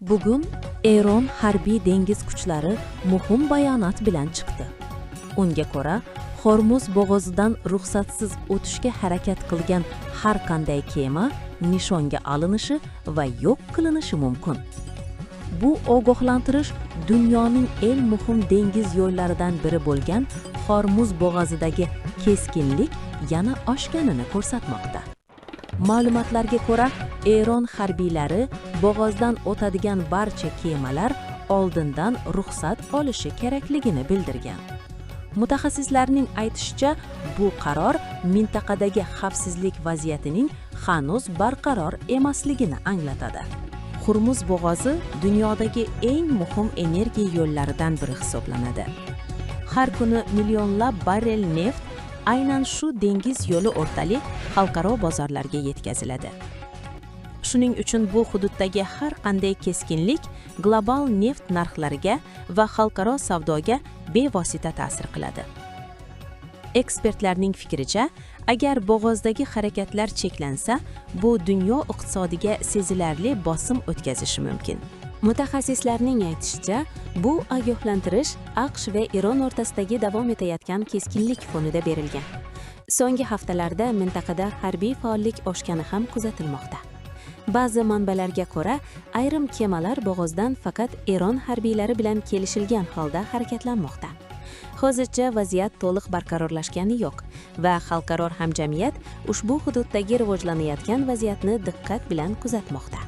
Bugun Eron harbiy dengiz kuchlari muhim bayonot bilan chiqdi. Unga ko'ra, Hormuz bo'g'ozidan ruxsatsiz o'tishga harakat qilgan har qanday kema nishonga olinishi va yo'q qilinishi mumkin. Bu ogohlantirish dunyoning eng muhim dengiz yo'llaridan biri bo'lgan Hormuz bo'g'ozidagi keskinlik yana oshganini ko'rsatmoqda. Ma'lumotlarga ko'ra, Eron harbiylari bo'g'ozdan o'tadigan barcha kemalar oldindan ruxsat olishi kerakligini bildirgan. Mutaxassislarning aytishicha, bu qaror mintaqadagi xavfsizlik vaziyatining hanuz barqaror emasligini anglatadi. Hurmuz bo'g'ozi dunyodagi eng muhim energiya yo'llaridan biri hisoblanadi. Har kuni millionlab barrel neft aynan shu dengiz yo'li orqali xalqaro bozorlarga yetkaziladi. Shuning uchun bu hududdagi har qanday keskinlik global neft narxlariga va xalqaro savdoga bevosita ta'sir qiladi. Ekspertlarning fikricha, agar bo'g'ozdagi harakatlar cheklansa, bu dunyo iqtisodiga sezilarli bosim o'tkazishi mumkin. Mutaxassislarning aytishicha, bu ogohlantirish AQSh va Eron o'rtasidagi davom etayotgan keskinlik fonida berilgan. So'nggi haftalarda mintaqada harbiy faollik oshgani ham kuzatilmoqda. Ba'zi manbalarga ko'ra, ayrim kemalar bo'g'ozdan faqat Eron harbiylari bilan kelishilgan holda harakatlanmoqda. Hozircha vaziyat to'liq barqarorlashgani yo'q va xalqaro hamjamiyat ushbu hududdagi rivojlanayotgan vaziyatni diqqat bilan kuzatmoqda.